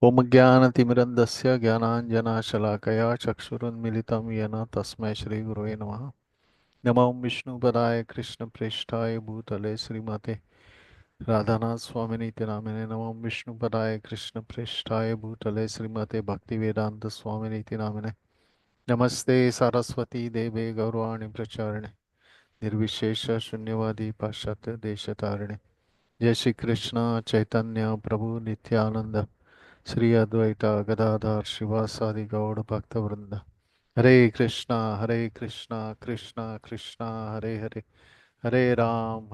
ओम ज्ञानतिमिरन्दस्य ज्ञानाञ्जनशलाकया चक्षुरुन्मिलितं येन तस्मै श्रीगुरवे नमः। नमो विष्णुपदाय कृष्णप्रेष्ठाय भूतले श्रीमते राधानाथ स्वामिनीति नामिने। नमो विष्णुपदाय कृष्णप्रेष्ठाय भूतले श्रीमते भक्तिवेदांत स्वामिनीति नामिने। नमस्ते सारस्वती देवे गौरवाणी प्रचारिणे निर्विशेष शून्यवादी पाश्चात्य देशतारिणे। जय श्री कृष्ण चैतन्य प्रभु नित्यानंद श्री अद्वैत गदाधर शिवासादि गौड़ भक्तवृंद। हरे कृष्णा कृष्णा कृष्णा हरे हरे, हरे Ram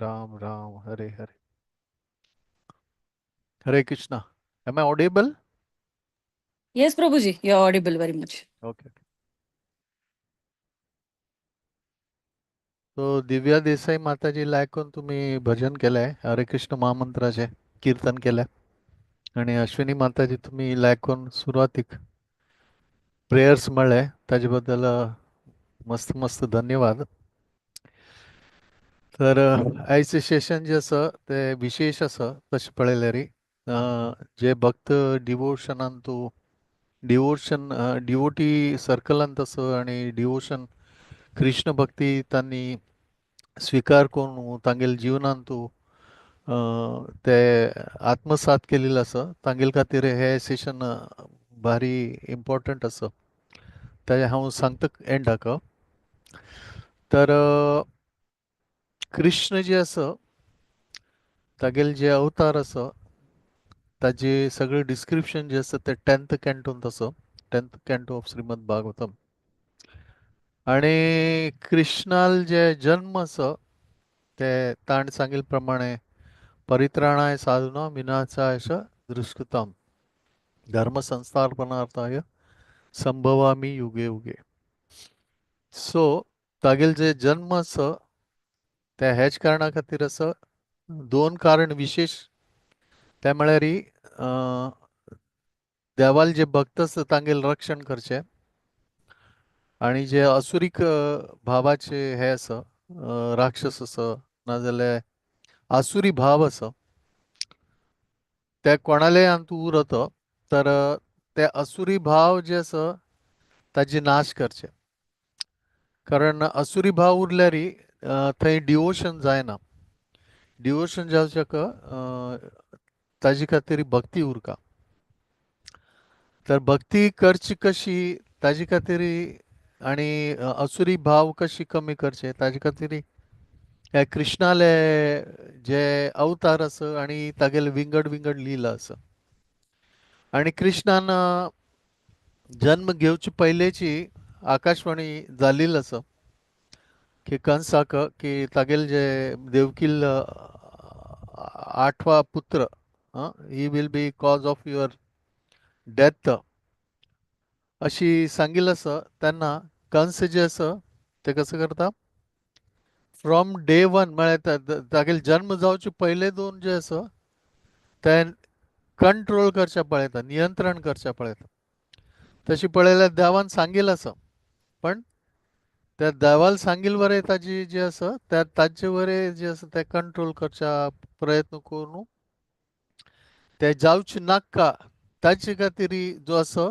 Ram Ram Hare Hare. Hare Krishna. Am I audible? Yes, Prabhuji, you're audible very much. Okay. तो दिव्या देसाई माताजी ऐकून तुम्ही भजन केलंय, हरे कृष्ण महामंत्राचे कीर्तन केलंय, आणि अश्विनी माताजी तुम्ही ऐकून सुरवातीक प्रेयर्स म्हळ्ळे ताजे बद्दल मस्त मस्त धन्यवाद. तर आयचें सेशन जें आसा तें विशेश आसा. तशें पळयल्यार जे भक्त डिवोशनान तूं डिवोशन डिवोटी सर्कलांत आसा आनी डिवोशन कृष्ण भक्ती तांणी स्विकार करून तांगेले जिवनांत तूं ते आत्मसात केलेलं आसा, तांगेले खातीर हे सेशन भारी इम्पॉर्टंट आसा. तेजें हांव सांगता एंडाक. तर कृष्ण जे आसा तागेले जे अवतार आसा ताजे सगळे डिस्क्रिप्शन जे आसा ते 10th कॅन्टोंत आसा, 10th canto of Shrimad Bhagavatam. आणि कृष्णाल जे जन्म आसा ते ताणें सांगिल्ले प्रमाणे परित्राणाय साधुना विनाशाय च दुष्कृतम धर्म संस्थापनार्थाय संभवामी युगे युगे. सो तागेले जे जन्म आसा ते हेच कारणा खातीर आसा. दोन कारण विशेष ते म्हळ्यार देवाल जे भक्त आसा तांगेले रक्षण करचें आनी जे असुरीक भावाचे हे आसा, राक्षस आसा नाजाल्यार आसुरी भाव आसा ते कोणाले अंतू उरत तर ते असुरी भाव जे आसा ताजे नाश करचे. कारण असुरी भाव उरल्यार थंय डिवोशन जायना. डिवोशन जावच्याक ताजे खातीर भक्ती उरका. तर भक्ती करची कशी ताजे खातीर आनी असुरी भाव कशी कमी करचे ताजे खातीर हे कृष्णाले जे अवतार आसा आनी तागेले विंगड विंगड लीला आसा. आनी कृष्णान जन्म घेवचे पयलेची आकाशवाणी जाल्ली आसा की कंसाक की तागेले जे देवकील आठवा पुत्र he will be cause of your death अशी सांगिल्लें आसा. तेन्ना कंस जे आसा ते कसो करता फ्रॉम डे वन म्हळ्यार तागेले जन्म जावचे पयले दोन जे आसा ते कंट्रोल करचे पळयता, नियंत्रण करचे पळयता. तशी पळयल्यार देवान सांगिल्लें आसा, पण त्या देवान सांगिल्लें वरें ताजी जे आसा त्या ताजे वरें जे आसा ते कंट्रोल करच्या प्रयत्न करून ते जावचे नाका ताजे खातीर जो आसा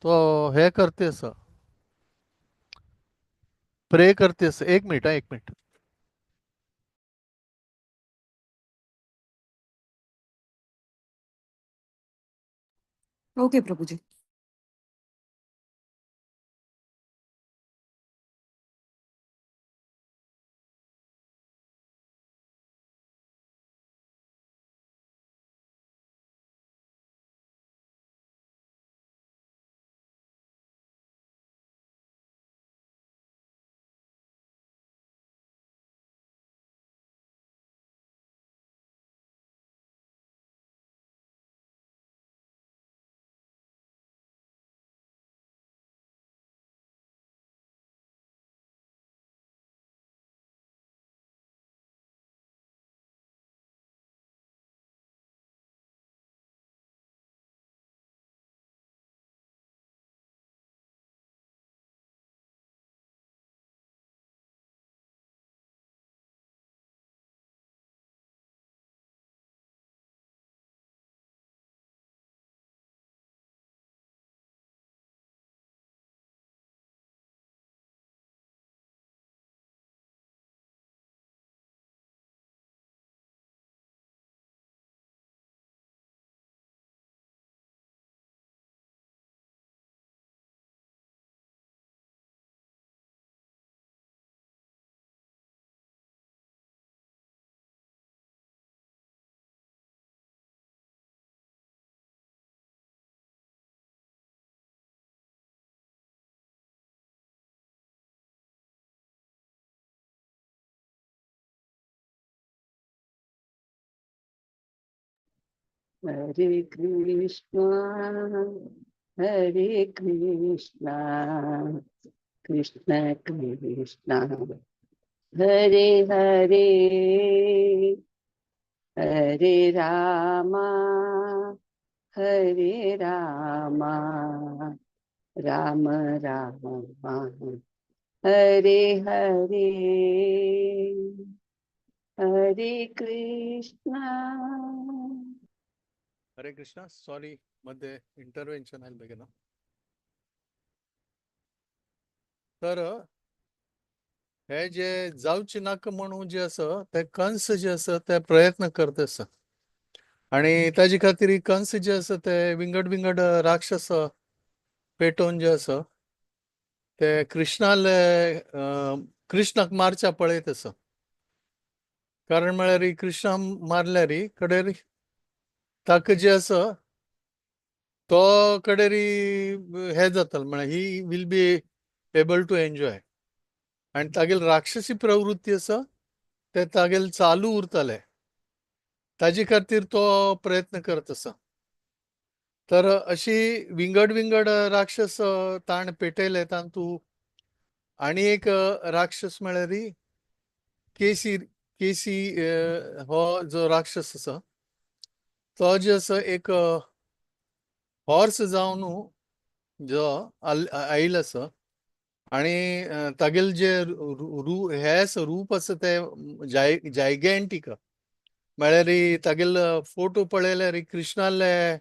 तो हे करते आसा, प्रे करते आसा. एक मिनट एक मिनट. Okay, Prabhuji. हरे कृष्णा हरे कृष्णा कृष्ण कृष्णा हरे हरे, हरे रामा हरे रामा राम राम हरे हरे. हरे कृष्णा. हरे कृष्णा. सॉरी, मध्ये इंटरव्हेन्शन आहे बेगीन. तर हे जे जावचे नाका म्हणून जे आसा ते कंस जे आसा ते प्रयत्न करत आसा आनी ताजे खातीर कंस जे आसा ते विंगड विंगड राक्षस पेटोवन जे आसा ते कृष्णाले, कृष्णाक मारच्या पळयत आसा. कारण म्हळ्यार कृष्णा मारल्यार कडेर ताका जे आसा तो कडेरी हे जातलो, म्हळ्यार he will be able to enjoy. आनी तागेली राक्षसी प्रवृत्ती आसा ते तागेले चालू उरतले, ताजे खातीर तो प्रयत्न करत आसा. तर अशी विंगड विंगड राक्षस ताण पेटयले. तातूंत आनी एक राक्षस म्हळ्यार केसी. केसी हो जो राक्षस आसा तो जे आसा एक हॉर्स जावन जो आयिल्लो आसा आनी तागेले जे हे आसा रूप आसा ते जायगॅन्टीक, म्हळ्यार तागेलो फोटो पळयल्यार कृष्णाले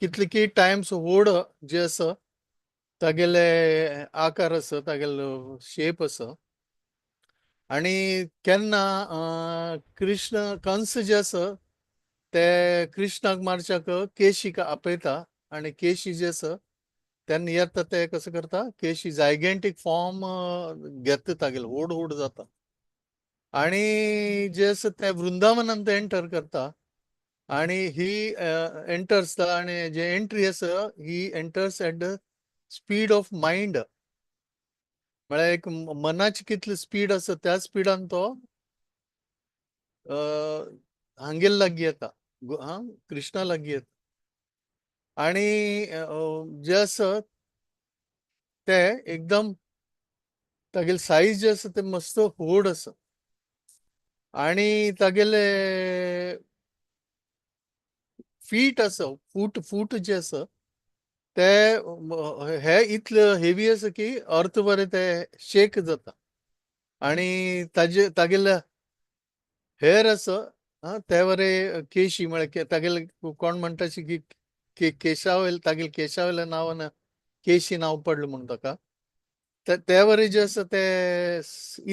कितले की टायम्स व्हड जे आसा तागेले आकार आसा, तागेलो शेप आसा. आनी केन्ना कृष्ण कंस जे आसा ते कृष्णाक मारच्याक केशीक आपयता आनी केशी जे आसा तेन्ना येता ते कसो करता, केशी जायगेंटीक फॉर्म घेता, तागेलो व्हड व्हड जाता आनी जे आसा ते वृंदावनांत एंटर करता आनी ही एंटर्स आनी जे एंट्री आसा ही enters at the speed of mind, म्हळ्यार एक मनाची कितली स्पीड आसा त्या स्पिडान तो हांगेर लागीं येता, कृष्णा लागीं येता आनी जे आसा ते एकदम तागेले सायज जे आसा ते मस्त व्हड आसा आनी तागेले फीट आसा, फूट फूट जे आसा ते हे इतले हेवी आसा की अर्थ बरें ते शेक जाता आनी ताजे तागेले हेर आसा ते बरे केशी, म्हळ्यार तागेले कोण म्हणटा की केशावयले, तागेले केशावयल्या नांवान केशी नांव पडलें म्हूण ताका. ते वरी जे आसा ते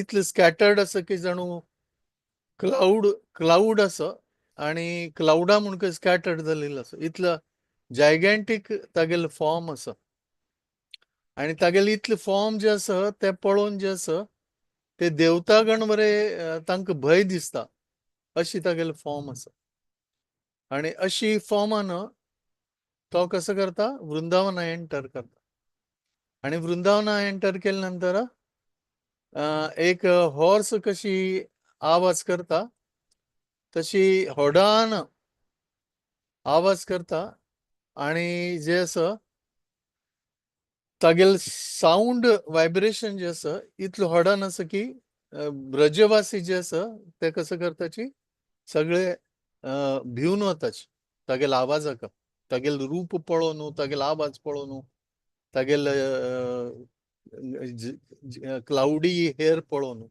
इतले स्कॅटर्ड आसा की जणू क्लावड आसा आनी क्लावडा म्हूण स्कॅटर्ड जाल्लेलो आसा, इतलो जायगॅन्टीक तागेलो फॉर्म आसा आनी तागेले इतले फॉर्म जे आसा ते पळोवन जे आसा ते देवतागण बरे तांकां भंय दिसता अशी तागेलो फॉर्म आसा. आनी अशी फॉर्मान तो कसो करता, वृंदावना एंटर करता आनी वृंदावना एंटर केले नंतर एक हॉर्स कशी आवाज करता तशी होडान आवाज करता आनी जे आसा तागेले सावंड वायब्रेशन जे आसा इतलें होडान आसा की ब्रजवासी जे आसा ते कसो करताची सगळे भिवन वताची तागेले आवाजाक, तागेले रूप पळोवन, तागेलो आवाज पळोवन, तागेले क्लावडी हेर पळोवन.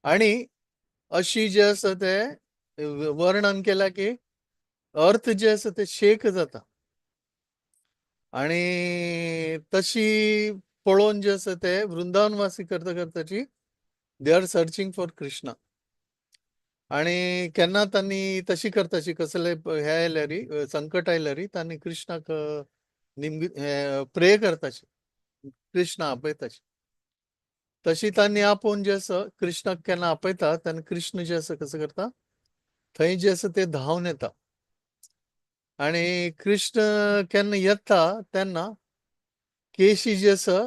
आनी अशी जे आसा ते वर्णन केला की अर्थ जे आसा ते शेक जाता आनी तशी पळोवन जे आसा ते वृंदावनवासी करता करताची they are searching for Krishna. आनी केन्ना तांणी तशी करताची कसले हे आयल्यार, संकट आयल्यार तांणी कृष्णाक निमगी प्रे करताची, कृष्णा आपयताची. तशी तांणी आपोवन जे आसा कृष्णाक केन्ना आपयता तेन्ना कृष्ण जे आसा कसो करता थंय जे आसा ते धांवन येता आनी कृष्ण केन्ना येता तेन्ना केशी जे आसा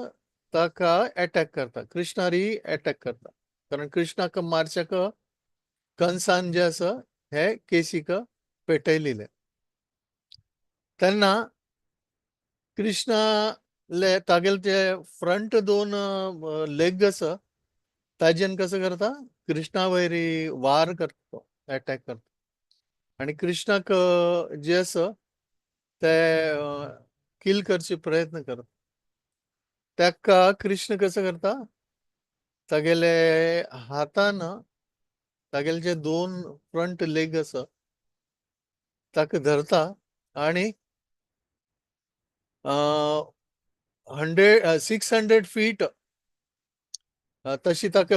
ताका एटॅक करता, कृष्णारी एटॅक करता, कारण कृष्णाक मारच्याक कंसान जे आसा हे केशीक पेटयलेले. तेन्ना कृष्णाले तागेले ते फ्रंट दोन लेग आसा ताजेन कसो करता, कृष्णा वयरी वार करता, तो एटॅक करता आनी कृष्णाक जे आसा ते किल करचे प्रयत्न करता. ताका कृष्ण कसो करता, तागेले हातान तागेले जे दोन फ्रंट लेग आसा ताका धरता आनी 100 600 फीट तशी ताका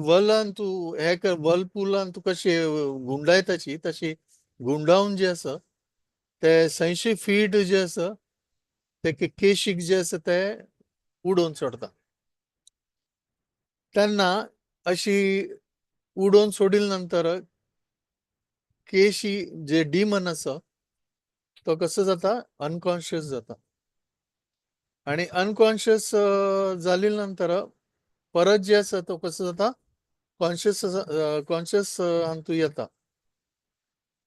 वलान तूं हे कर, वलपुलान तूं कशी गुंडायताची तशी गुंडावन जे आसा ते 600 फीट जे आसा ते केशीक जे आसा ते उडोवन सोडता. तेन्ना अशी उडोवन सोडिल नंतर केशी जे डिमन आसा तो कसो जाता, अनकॉन्शियस जाता. आणि अनकॉन्शियस जाले नंतर परत जे आसा तो कसो जाता, कॉन्शियस हातूंत येता.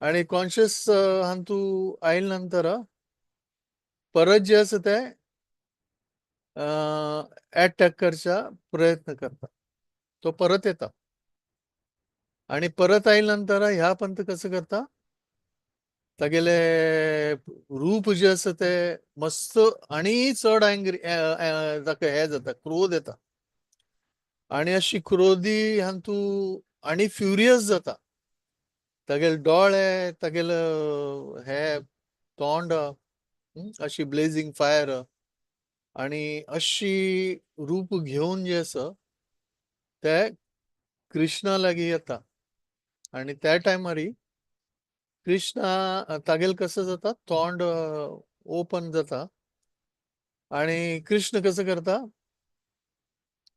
आणि कॉन्शियस हातूंत आयले नंतर परत जे आसा ते अटॅक करच्या प्रयत्न करता. तो परत येता आणि परत आयले नंतर ह्या पंथ कसं करता, तागेले रूप जे आसा ते मस्त आणि चड अँग्री ताका हे जाता, क्रोध येता आणि अशी क्रोधी हातूंत आणि फ्युरियस जाता. तागेले डोळे, तागेले हे तोंड अशी ब्लेझिंग फायर आणि अशी रूप घेवन जे आसा ते कृष्णा लागीं येता. आणि त्या टायमारी कृष्णा तागेल कसं जाता, तोंड ओपन जाता आणि कृष्ण कसं करता,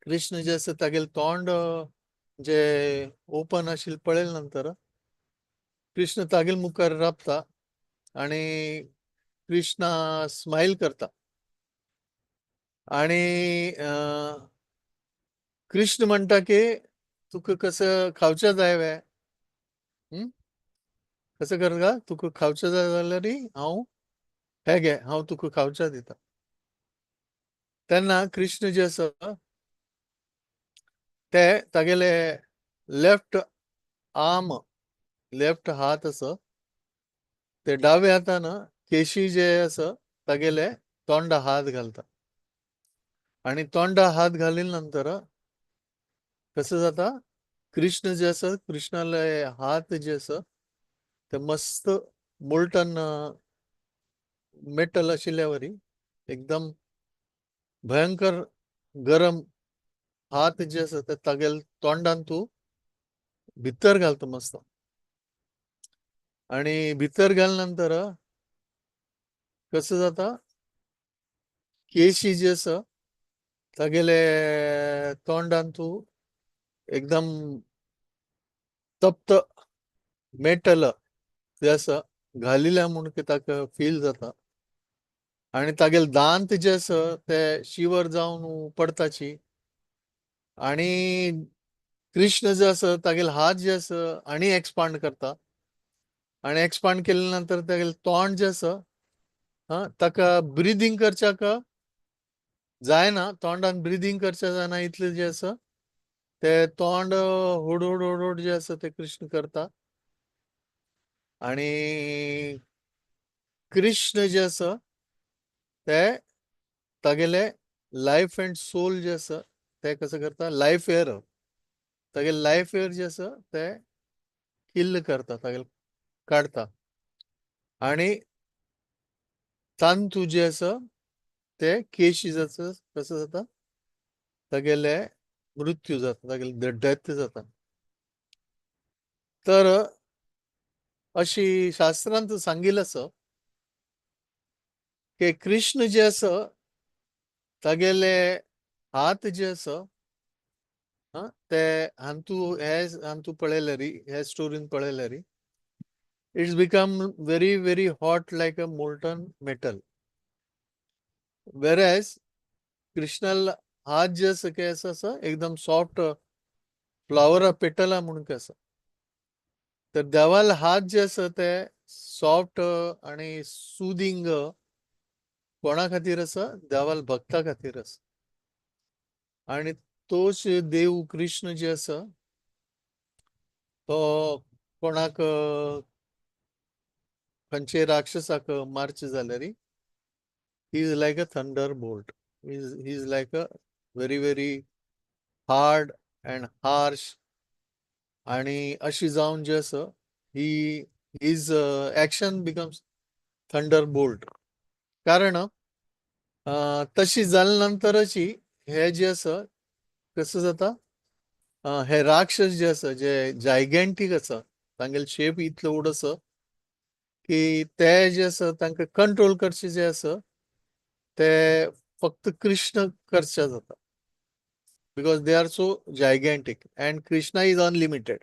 कृष्ण जे आसा तागेल तोंड जे ओपन आशिल्लें पळयले नंतर कृष्ण तागेल मुखार राबता आणि कृष्णा स्मायल करता. आणि कृष्ण म्हणटा की तुका कसं खावचें जाय वे, कसं करता, तुका खावचें जाय जाल्यार हांव हे घे, हांव तुका खावच्या दिता. तेन्ना कृष्ण जे आसा ते तागेले लेफ्ट आर्म, लेफ्ट हात आसा ते डाव्या हातान केशी जे आसा तागेले तोंडा हात घालता. आणि तोंडा हात घालील नंतर कसं जाता, कृष्ण जे आसा कृष्णाले हात जे आसा ते मस्त मोल्टन मेटल आशिल्ल्या वरी एकदम भयंकर गरम हात जे आसा ते तागेल तोंडान तूं भितर घालता मस्त. आणि भितर घाल नंतर कसं जाता, केशी जे आसा तागेले तोंडान तूं एकदम तप्त मेटल जे आसा घालिल्या म्हूण ताका फील जाता. आणि तागेले दांत जे आसा ते शिवर जावन पडताची. आणि कृष्ण जे आसा तागेले हात जे आसा आणि एक्सपांड करता. आणि एक्सपांड केल्या नंतर तागेले तोंड जे आसा ताका ब्रिदींग करच्याक जायना, तोंडान ब्रिदींग करच्या जायना इतलें जें आसा ते तोंड होड होड होड जे आसा ते कृष्ण करता. आणि कृष्ण जे आसा ते तागेले लायफ अँड सोल जे आसा ते कसं करता, लायफ एयर, तागेले लायफ एयर जे आसा ते किल्ल करता, तागेले काडता. आणि तांतू जे आसा ते केशी जाता, कसं जाता, तागेले मृत्यू जाता, तागेले डेथ जाता. तर अशी शास्त्रांत सांगिल्लें आसा की कृष्ण जे आसा तागेले हात जे आसा ते हांतू हे हांतू पळयल्यार, हे स्टोरीन पळयल्यार, it's become very very hot like a molten metal. Whereas Krishnal हात जे आसा ते आसा एकदम सॉफ्ट फ्लावरा पेटला म्हणून आसा. तर देवाल हात जे आसा ते सॉफ्ट आणि सुदिंग कोणा खातीर आसा? देवाल भक्ता खातीर आसा. आणि तोच देव कृष्ण जे आसा तो कोणाक, खंयचे राक्षसाक मारचे जाल्यार he is like a thunderbolt, he is like a very very hard and harsh. आणि अशी जावन जे आसा he his action becomes thunderbolt. कारण तशी जाल्या नंतरच हे जे आसा कसं जाता, हे राक्षस जे आसा, जे जायगॅन्टीक आसा, तांगेले शेप इतलो व्हड आसा की ते जे आसा तांकां कंट्रोल करचे जे आसा ते फक्त कृष्ण करचे जाता, because they are so gigantic and Krishna is unlimited.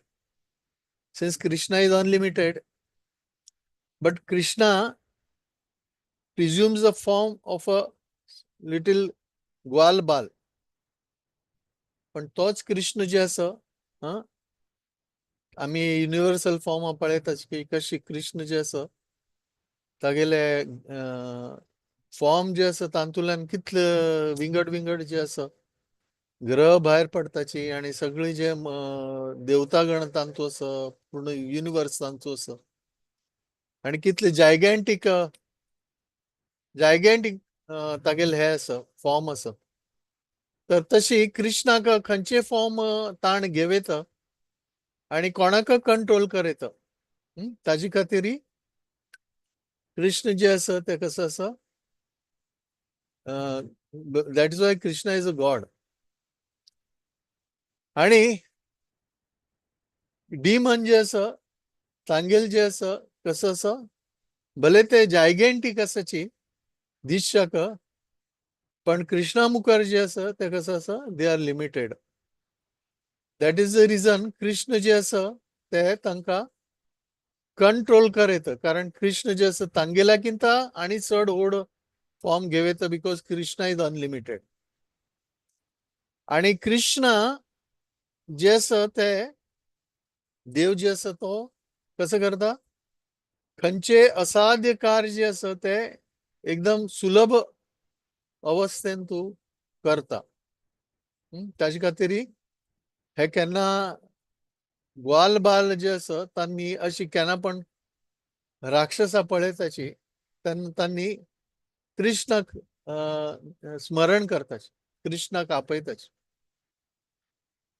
Since Krishna is unlimited, but Krishna presumes the form of a little ग्वाल बाल. पण तोच कृष्ण जे आसा, आमी युनिवर्सल फॉर्म पळयता की कशी कृष्ण जे आसा तागेले फॉर्म जे आसा तातूंतल्यान कितले विंगड विंगड जे आसा ग्रह भायर पडताची आणि सगळी जे देवतागण तांचो आसा, पूर्ण युनिवर्स तांचो आसा आणि कितले जायगॅन्टीक जायगॅन्टीक तागेले हे आसा, फॉर्म आसा. तर तशी कृष्णाक खंयचे फॉर्म ताण घेवयता आणि कोणाक कंट्रोल करयता, ताजे खातीर कृष्ण जे आसा ते कसं आसा, that is why Krishna is a god. आणि डीमन जे आसा तांगेल जे आसा कसं आसा, भले ते जायगेंटीक आसाची दिसशाक, पण कृष्णा मुखार जे आसा ते कसं आसा, they are limited. That is the reason Krishna जे आसा ते तांकां कंट्रोल करयता, कारण कृष्ण जे आसा तांगेल्याकिंता आनी चड व्हड form घेवयता, because Krishna is unlimited. आणि कृष्ण जे आसा ते देव जे आसा तो कसं करता, खंयचे असाध्य कार्य जे आसा ते एकदम सुलभ अवस्थेन तूं करता. ताजे खातीर हे केन्ना ग्वाल बाल जे आसा तांणी अशी केन्ना पण राक्षसा पळयताची तेन्ना तांणी कृष्णाक स्मरण करताची, कृष्णाक आपयताची.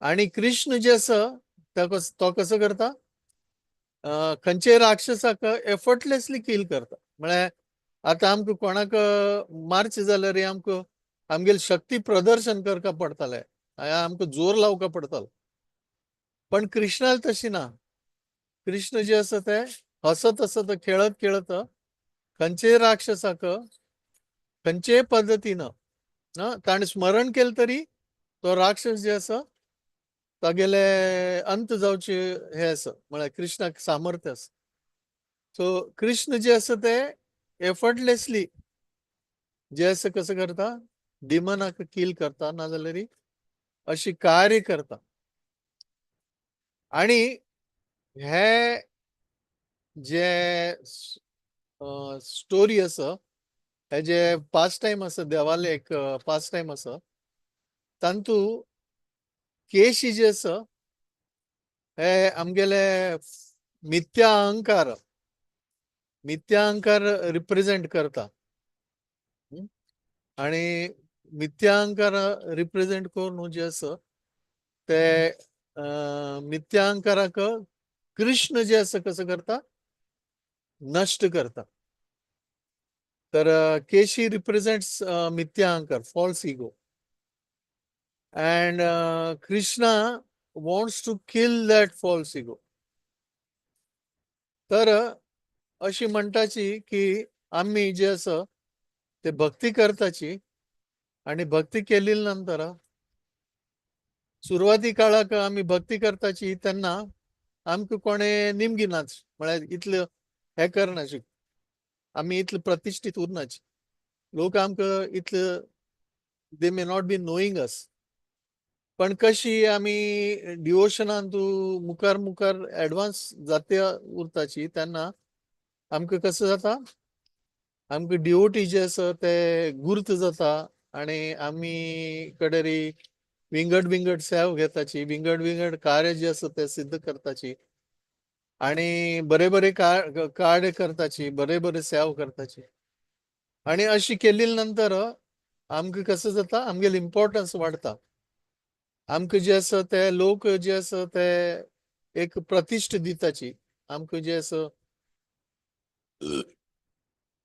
आणि कृष्ण जे आसा तो कसो करता, खंयचे राक्षसाक एफर्टलेसली किल करता. म्हळ्यार आतां आमकां कोणाक मारचें जाल्यार आमकां आमगेली शक्ती प्रदर्शन करपाक पडटालें, आमकां जोर लावपाक पडटालो. पण कृष्णाल तशी ना. कृष्ण जे आसा ते हसत हसत खेळत खेळत खंयचे राक्षसाक खंयचेय पद्दतीन ताणें स्मरण केलें तरी तो राक्षस जे आसा तागेले अंत जावचे हे आसा, म्हळ्यार कृष्णाक सामर्थ्य आसा. सो कृष्ण जे आसा ते एफर्टलेसली जे आसा कसं करता, डिमनाक किल करता, नाजाल्यार अशी कार्य करता. आणि हे जे स्टोरी आसा, हे जे पास टायम आसा, देवाले एक पास टायम आसा, तांतू केशी जे आसा हे आमगेले मिथ्या अहंकार, मिथ्या अहंकार रिप्रेझेंट करता. आणि मिथ्या अहंकार रिप्रेझेंट करून जे आसा ते मिथ्या अहंकाराक कृष्ण जे आसा कसं करता, नष्ट करता. तर केशी रिप्रेझेंट्स मिथ्या अहंकार, false ego, and Krishna wants to kill that false ego. तर अशी म्हणटाची की आमी जे आसा ते भक्ती करताची आणि भक्ती केली नंतर सुरवाती काळाक आमी भक्ती करताची तेन्ना आमकां कोणें निमगिनाच, म्हळ्यार इतलें हें करनाची, आमी इतले प्रतिश्ठीत उरनाची, लोक आमकां इतले they may not be knowing us. पण कशी आमी डिवोशनान तूं मुखार मुखार एडवान्स जाते उरताची तेन्ना आमकां कसो जाता, आमकां डिवोटी जे आसा ते गुर्त जाता आनी आमी कडेन विंगड विंगड सेव घेताची, विंगड विंगड कार्य जे आसा ते सिद्ध करताची आनी बरे बरे कार्य करताची, बरे बरे सेव करताची. आनी अशी केली नंतर आमकां कसो जाता, आमगेले इम्पोर्टन्स वाडटा. आमकां जे आसा ते लोक जे आसा ते एक प्रतिश्ठ दिताची, आमकां जे आसा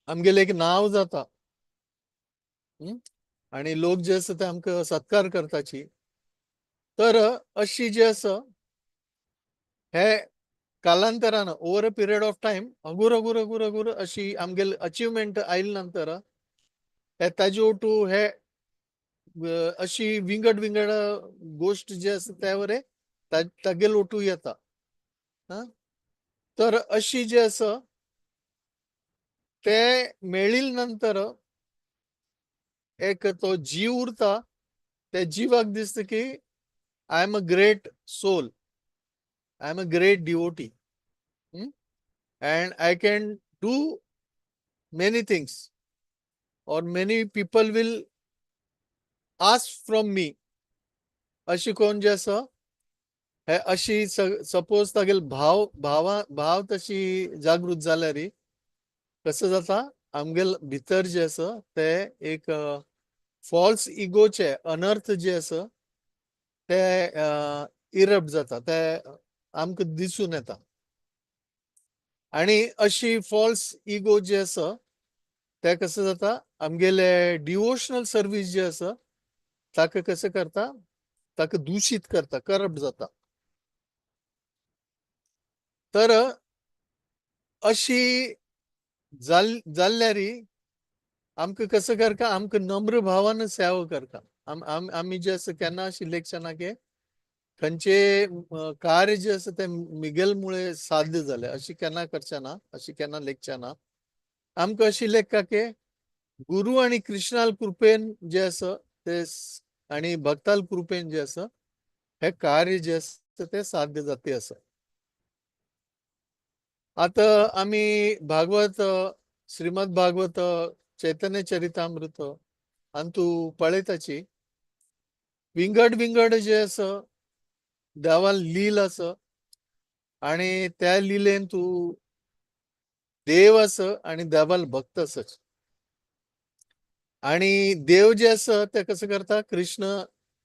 आमगेलें एक नांव जाता आनी लोक जे आसा ते आमकां सत्कार करताची. तर अशी जे आसा हे कालांतरान over a period of time हगूर हगूर हगूर हगूर अशी आमगेले अचिवमेंट आयले नंतर हे ताजे ओटू हे अशी विंगड विंगड गोश्ट जे आसा त्या वरे तागेल ओटू येता. तर अशी जे आसा ते मेळिल नंतर एक तो जीव उरता, त्या जिवाक दिसता की I am a great soul, I am a great devotee and I can do many things or many people will ask from me. अशी कोण जे आसा हे अशी सपोज तागेल भाव भावा भाव तशी जागृत जाल्यार कसं जाता, आमगेल भितर जे आसा ते एक फॉल्स इगोचे अनर्थ जे आसा ते इरप्ट जाता, ते आमकां दिसून येता. आनी अशी फॉल्स इगो जे आसा ते कसं जाता, आमगेले डिवोशनल सर्वीस जे आसा ताका कसं करता, ताका दूषित करता, करप्ट जाता. तर अशी जाल्ल्यारी आमकां कसं करता, आमकां नम्र भावान सेवा करता. आमी जे आसा केन्ना अशी लेखचें की खंयचे कार्य जे आसा ते मिगेल मुळे साध्य जालें अशी केन्ना करचें ना, अशी केन्ना लेखचें ना. आमकां अशी लेखा की गुरु आनी कृष्णाल कृपेन जे आसा ते आनी भक्ताल कृपेन जे आसा हे कार्य जे आसा ते साध्य जाते आसा. आतां आमी भागवत, श्रीमद भागवत, चैतन्य चरितामृत अंतू पळयताची विंगड विंगड जे आसा देवान लील आसा आनी त्या लिलेन तूं देव आसा आनी देवाल भक्त आसा. आनी देव जे आसा ते कसं करता, कृष्ण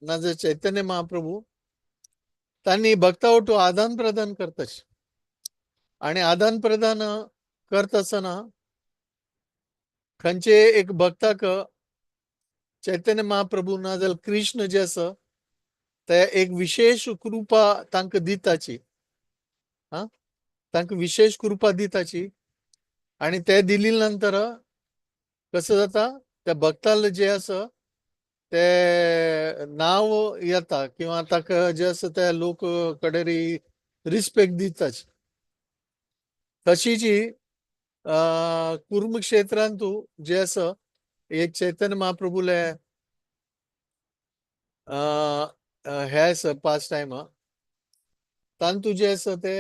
नाजाल्यार चैतन्य महाप्रभू तांणी भक्ता वटू आदान प्रदान करता. आनी आदान प्रदान करता आसतना खंयचे एक भक्ताक चैतन्य महाप्रभू नाजाल्यार कृष्ण जे आसा ते एक विशेष कृपा तांकां दिताची, तांकां विशेष कृपा दिताची. आनी ते दिली नंतर कसं जाता, त्या भक्ताल जे आसा ते नांव येता किंवा ताका जे आसा ते लोक कडेन रिस्पेक्ट दिताची. तशीची कुर्म क्षेत्रांत जे आसा एक चैतन्य महाप्रभूले हे आसा पास टायम, तांतू जे आसा ते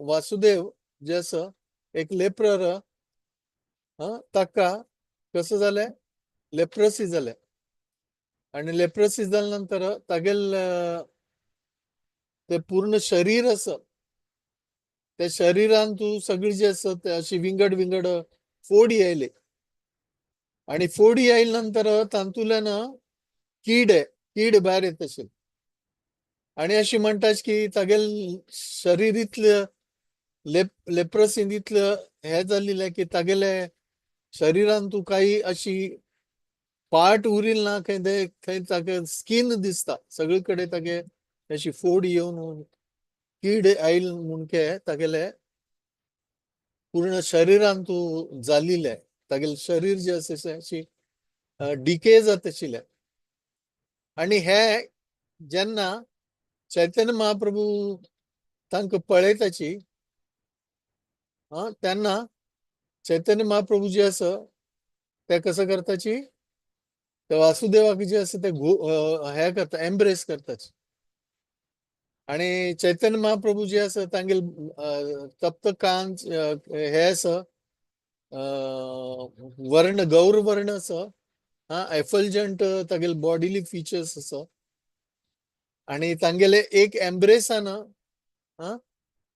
वासुदेव जे आसा एक लेप्रर, ताका कसं जालें, लेप्रसी जालें. आनी लेप्रसी जाल्या नंतर तागेल ते पूर्ण शरीर आसा त्या शरीरान तूं सगळी जे आसा ते अशी विंगड विंगड फोडी आयली आनी फोडी आयले नंतर तातूंतल्यान कीड कीड भायर येत आशिल्ली. आनी अशी म्हणटा की तागेल शरीर इतलें लेप्रसीन इतलें हें जाल्लें की तागेले शरीरान तूं काही अशी पार्ट उरिल ना खंय ते थंय ताका स्कीन दिसता सगळे कडेन तागे अशी फोड येवन कीड आयल म्हणके तागेले पूर्ण शरीरान तूं जाल्लें तागेलें शरीर जे आसा अशी डिके जात आशिल्लें. आनी हे जेन्ना चैतन्य महाप्रभू तांकां पळयताची तेन्ना चैतन्य महाप्रभू जे आसा ते कसं करताची, ते वासुदेवाक जे आसा ते हे करता, एम्ब्रेस करताची. आणि चैतन्य महाप्रभू जे आसा तांगेल तप्त कांच हे आसा, वर्ण गौर वर्ण आसा, हा एफल्जंट तागेल बॉडीली फिचर्स आसा. आणि तांगेले एक एम्ब्रेसान, हा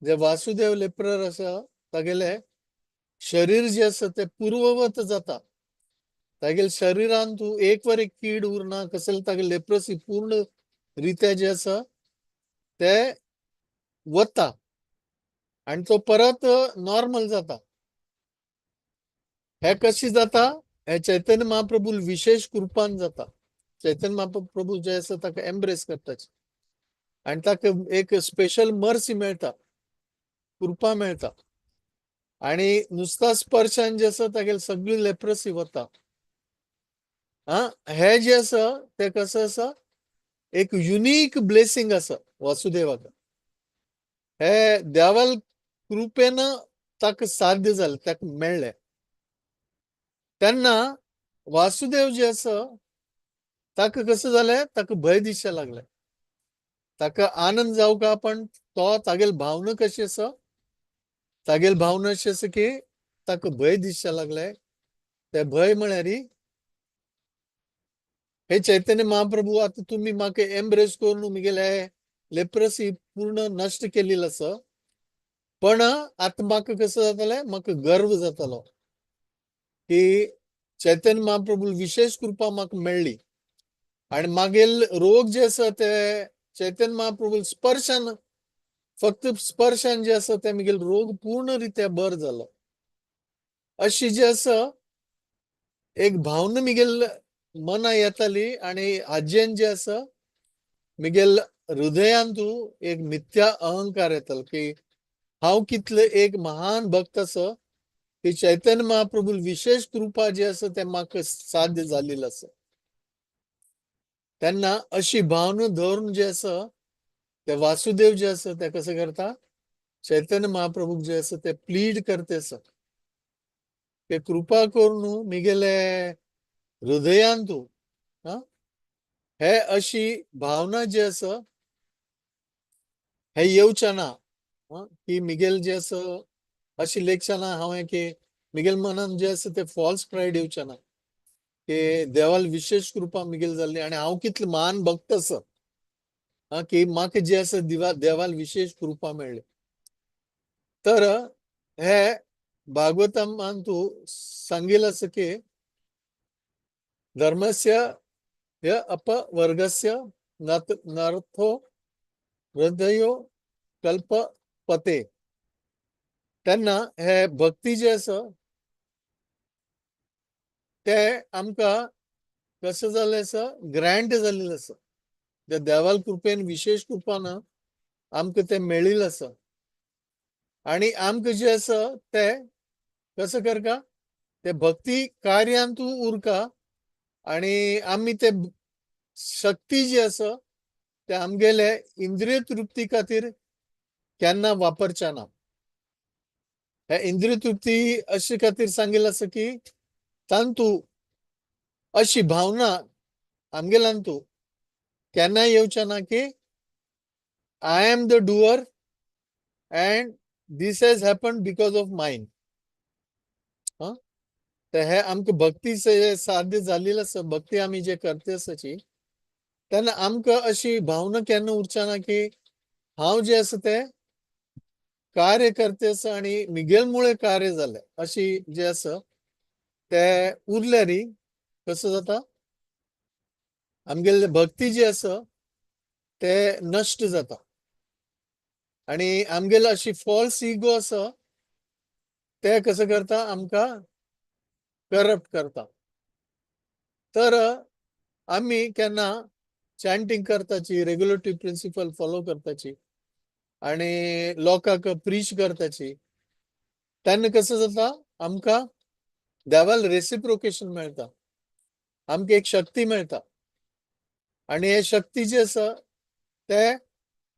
जे वासुदेव लेप्रर आसा तागेले शरीर जे आसा ते पूर्ववत जाता. तागेल शरीरान तूं एक वर एक कीड उरना, कसले तागेल लेप्रसी पूर्ण रित्या जे आसा ते वता आणि तो परत नॉर्मल जाता. हे कशी जाता? हे चैतन्य महाप्रभू विशेष कृपान जाता. चैतन्य महाप्रभू जे आसा ताका एम्ब्रेस करता आणि ताका एक स्पेशल मर्सी मेळटा, कृपा मेळटा. आणि नुसता स्पर्शान जे आसा तागेल सगळी लेप्रसी वता. हा हे जे आसा ते कसं आसा, एक युनिक ब्लेसिंग आसा वासुदेवाक. हे देवाल कृपेन ताका साध्य जालें, ताका मेळ्ळें. तेन्ना वासुदेव जे आसा ताका कसं जालें, ताका भंय दिसचें लागलें. ताका आनंद जावका, पण तो तागेल भावना कशी आसा, तागेल भावना अशी आसा की ताका भंय दिसचें लागलें. ते भंय म्हळ्यार हे चैतन्य महाप्रभू आता तुम्ही म्हाका एम्ब्रेस करून म्हगेले लेप्रसी पूर्ण नश्ट केलेलं आसा, पण आतां म्हाका कसं जातलें, म्हाका गर्व जातलो की चैतन्य महाप्रभू विशेष कृपा म्हाका मेळ्ळी आणि मागेल रोग जे आसा ते चैतन्य महाप्रभू स्पर्शान, फक्त स्पर्शान जे आसा ते म्हगेल रोग पूर्ण रित्या बर जालो. अशी जी आसा एक भावना म्हगेल मना येताली. आणि आजयेन जे आसा म्हगेल हृदयान तूं एक मिथ्या अहंकार येतालो की हांव कितले एक महान भक्त आसा की चैतन्य महाप्रभू विशेष कृपा जी आसा ते म्हाका साध्य जाल्ली आसा. तेन्ना अशी भावना धरून जे आसा ते वासुदेव जे आसा ते कसं करता, चैतन्य महाप्रभूक जे आसा ते प्लीड करते आसा की कृपा करून म्हगेले हृदयान तूं हे अशी भावना जी आसा हे येवचे ना, की मिगेल जे आसा अशी लेखचे ना हांवें की मिगेल मनान जे आसा ते फॉल्स प्रायड येवचे ना की देवाल विशेष कृपा मिगेल जाल्ली आणि हांव कितलो महान भक्त आसा, की म्हाका जे आसा देवाल विशेष कृपा मेळ्ळी. तर हे भागवतान तूं सांगिल आसा की धर्मस्य ह्य अपवर्गस्य नर्थो हृदयो कल्पपते. तेन्ना हे भक्ती जे आसा ते आमकां कसं जालें आसा, ग्रँट जाल्लें आसा. त्या देवाल कृपेन विशेष कृपान आमकां तें मेळिल्लें आसा. आणि आमकां जें आसा ते कसं करका, ते भक्ती कार्यांत तूं उरका आणि आमी ते शक्ती जी आसा ते आमगेले इंद्रिय तृप्ती खातीर केन्ना वापरचे ना. हे इंद्रिय तृप्ती अशे खातीर सांगिल्लें आसा की तांतू अशी भावना आमगेल्यान तूं केन्ना येवचे ना की I am the doer and this has happen because of mine. तर हे आमकां भक्ती साध्य जाल्ली आसा, भक्ती आमी जे करते आसाची तेन्ना आमकां अशी भावना केन्ना उरचे ना की हांव जें आसा तें कार्य करते आसा आनी मिगेल मुळे कार्य जालें अशी जें आसा ते उरल्यार कसं जाता, आमगेले भक्ती जी आसा ते नश्ट जाता आनी आमगेले अशी फॉल्स इगो आसा ते कसं करता, आमकां करप्ट करता. तर आमी केन्ना चॅन्टिंग करताची, रेगुलेटरी प्रिंसिपल फॉलो करताची आनी लोकांक प्रीच करताची तेन्ना कसं जाता, आमकां देवाल रेसिप्रोकेशन मेळटा, आमकां एक शक्ती मेळटा आनी हे शक्ती जी आसा ते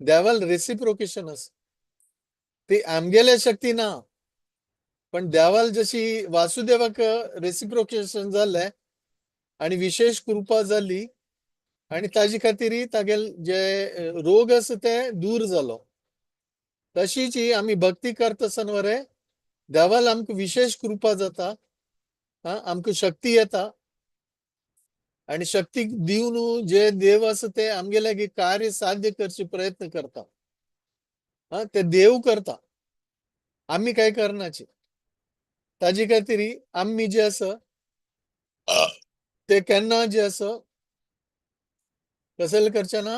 देवाल रेसिप्रोकेशन आसा. ती आमगेले शक्ती ना, पण देवाल जशी वासुदेवाक रेसिप्रोकेशन जालें आनी विशेष कृपा जाली आनी ताजे खातीर तागेल जे रोग आसा ते दूर जालो. तशीच ही आमी भक्ती करता आसतना वरे देवाल आमकां विशेश कृपा जाता, आमकां शक्ती येता आनी शक्ती दिवन जे देव आसा ते आमगे लागीं कार्य साध्य करचे प्रयत्न करता. ते देव करता, आमी काय करनाचे. ताजे खातीर आमी जे आसा ते केन्ना जे आसा कसले करचे ना,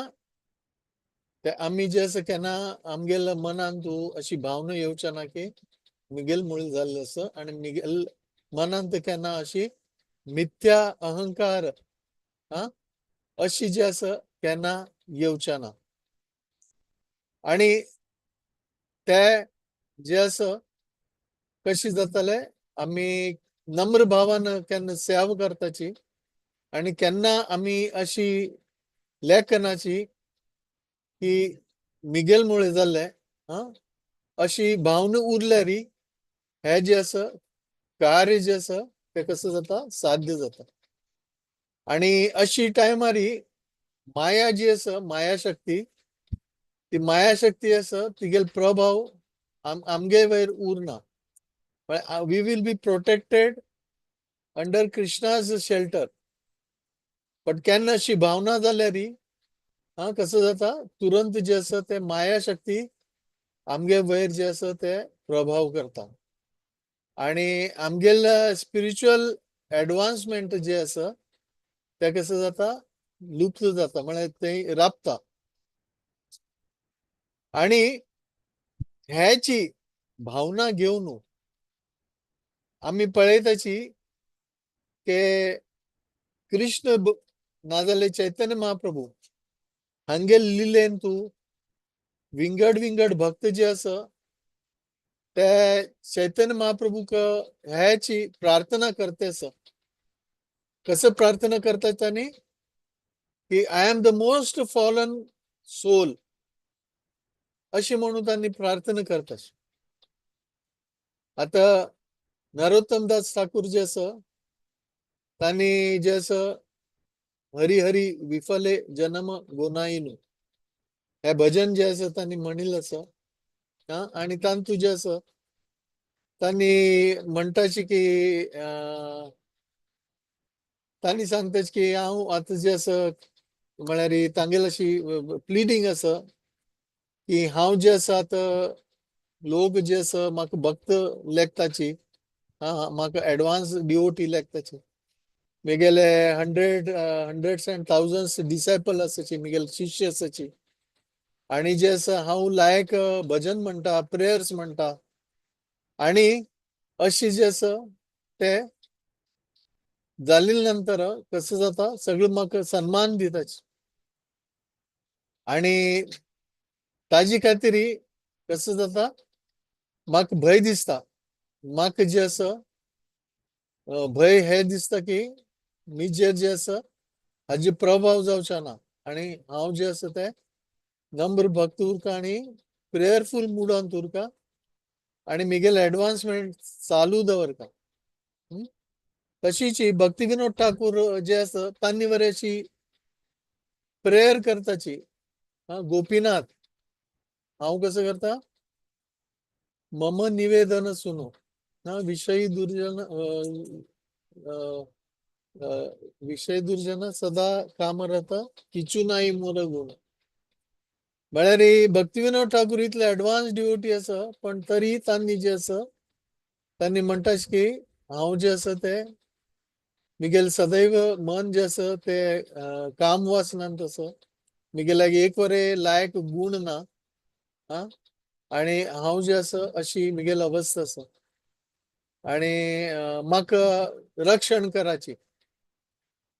ते आमी जे आसा केन्ना आमगेल्या मनान तूं अशी भावना येवचे ना की मिगेल मुळे जाल्लें आसा आनी मिगेल मनांत केन्ना अशी मिथ्या अहंकार अशी जे आसा केन्ना येवचे ना. आनी ते जे आसा कशी जातले, आमी नम्र भावान केन्ना सेवा करताची आनी केन्ना आमी अशी लेखनाची की मिगेल मुळे जाल्ले अशी भावना उरल्यार हे जे आसा कार्य जे आसा ते कसं जाता, साध्य जाता. आनी अशी टायमारी माया जी आसा, माया शक्ती, ती माया शक्ती आसा तिगेल प्रभाव आमगे वयर उरना. We will be protected under Krishna's shelter. पण केन्ना अशी भावना जाल्यार कसं जाता, तुरंत जे आसा ते माया शक्ती आमगे वयर जे आसा ते प्रभाव करता आनी आमगेल स्पिरिच्युअल एडवान्समेंट जे आसा ते कसं जाता, लुप्त जाता, म्हळ्यार ते राबता. आनी ह्याची भावना घेवन आमी पळयताची की कृष्ण नाजाल्यार चैतन्य महाप्रभू हांगेल लिलेन तूं विंगड विंगड भक्त जे आसा ते चैतन्य महाप्रभूक ह्याची प्रार्थना करते आसा. कसं प्रार्थना करतात तांणी की I am the most fallen soul अशी म्हणून तांणी प्रार्थना करतात. आता नरोत्तम दास ठाकूर जे आसा तांणी जे आसा हरी हरी विफले जन्म गोनाईनु हे भजन जे आसा तांणी म्हणिल्लें आसा. आनी तांतू जे आसा तांणी म्हणटाची की तांणी सांगता की हांव आतां जे आसा म्हळ्यार तांगेल अशी प्लिडींग आसा की हांव जे आसा आतां लोक जे आसा म्हाका भक्त लेखताची, म्हाका एडवान्स डिवोटी लेखताची, मेगेले हंड्रेड्स अँड थावजंड्स डिसायपल आसाची, मेगेले शिष्य आसाची आनी जे आसा हांव लायक भजन म्हणटा, प्रेयर्स म्हणटा आनी अशी जे आसा ते जाले नंतर कसं जाता सगळें म्हाका सन्मान दिताची आनी ताजी खातीर कसं जाता म्हाका भंय दिसता. म्हाका जे आसा भंय हे दिसता की मिजेर जे आसा हाजे प्रभाव जावचे ना आनी हांव जे आसा ते नम्र भक्त उरता आनी प्रेयरफूल मुडांत उरता आनी मिगेल एडवान्समेंट चालू दवरता. तशीच भक्ती विनोद ठाकूर जे आसा तांणी बरे अशी प्रेयर करताची, गोपीनाथ हांव कसं करता मम निवेदन सुनो, विषयी दुर्जन विषय दुर्जन सदा कामरत किचू नाही मोर गुण. म्हळ्यार भक्ती विनोद ठाकूर इतले एडवान्स डिवोटी आसा पण तरी तांणी जे आसा तांणी म्हणटा की हांव जे आसा ते मिगेल सदैव मन जे आसा ते काम वासनान तसो मिगेल्याक एक वरे लायक गुण ना, आनी हांव जे आसा अशी मिगेल अवस्था आसा आनी म्हाका रक्षण कराची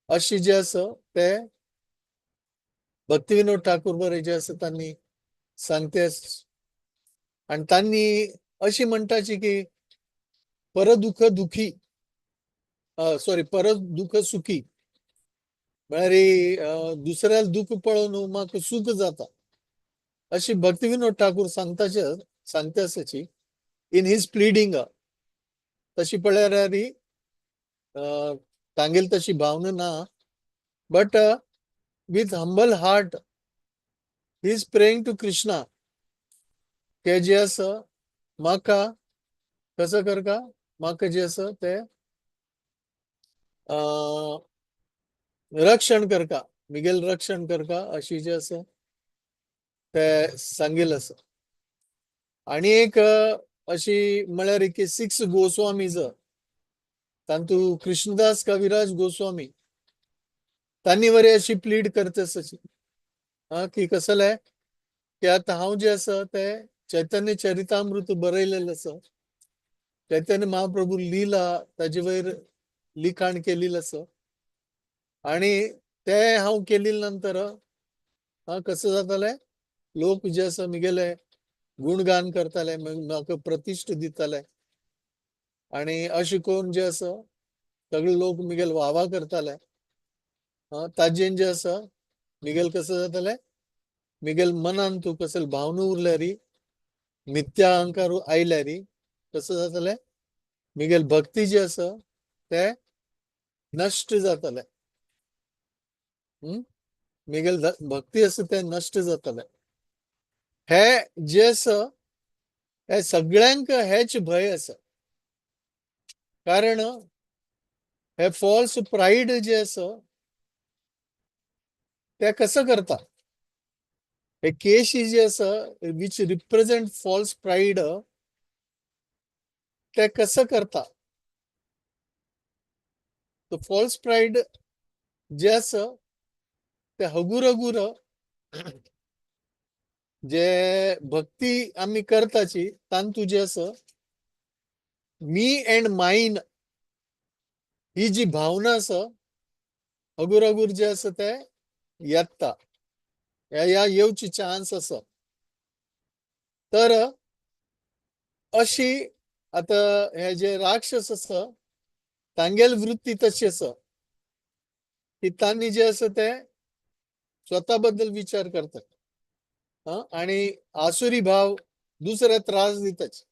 अशी जे आसा ते भक्ती विनोद ठाकूर बरे जे आसा तांणी सांगते. आनी तांणी अशी म्हणटाची की परदुख दुखी सॉरी परत दुख सुखी म्हळ्यार दुसऱ्याक दुख पळोवन म्हाका सुख जाता अशी भक्ती विनोद ठाकूर सांगताचे सांगता आसाची इन his pleading. तशी पळयल्यार तांगेल तशी भावना ना, but With humble heart he is praying to Krishna के जे आसा म्हाका कसो करका, म्हाका जे आसा ते रक्षण करका, मिगेल रक्षण करका, अशी जे आसा ते सांगील आसा. आणि एक अशी म्हळ्यार की सिक्स गोस्वामीज, तांतू कृष्णदास कविराज गोस्वामी तांणी बरी अशी प्लीड करता अशी हा की कसलें की आतां हांव जे आसा ते चैतन्य चरितामृत बरयलेलें आसा, चैतन्य महाप्रभू लीला ताजे वयर लिखाण केलेलें आसा आणि ते हांव केले नंतर हा कसं जातालें, लोक जे आसा मिगेले गुणगान करताले, म्हाका प्रतिश्ठा दिताले आणि अशें करून जे आसा सगळे लोक मिगेल वावा करताले. ताजेन जे आसा मिगेल कसं जातालें, मिगेल मनान तूं कसले भावना उरल्यार, मिथ्या अहंकार आयल्यार कसं जातालें, मिगेल भक्ती जी आसा ते नश्ट जातालें. मिगेल भक्ती आसा ते नश्ट जातालें. हे जे आसा हे सगळ्यांक हेच भंय आसा, कारण हे फॉल्स प्राईड जे आसा ते कसं करता, हे केशी जे आसा which represent false pride ते कसं करता. तो फॉल्स प्राईड जे आसा ते हगूर हगूर जे भक्ती आमी करताची तांतू जे आसा मी अँड मायन ही जी भावना आसा हगूर हगूर जे आसा ते येता, ह्या येवची चान्स आसा. तर अशी आतां हे जे राक्षस आसा तांगेल वृत्ती तशी आसा की तांणी जे आसा ते स्वता बद्दल विचार करतात आणि आसुरी भाव दुसऱ्या त्रास दिताच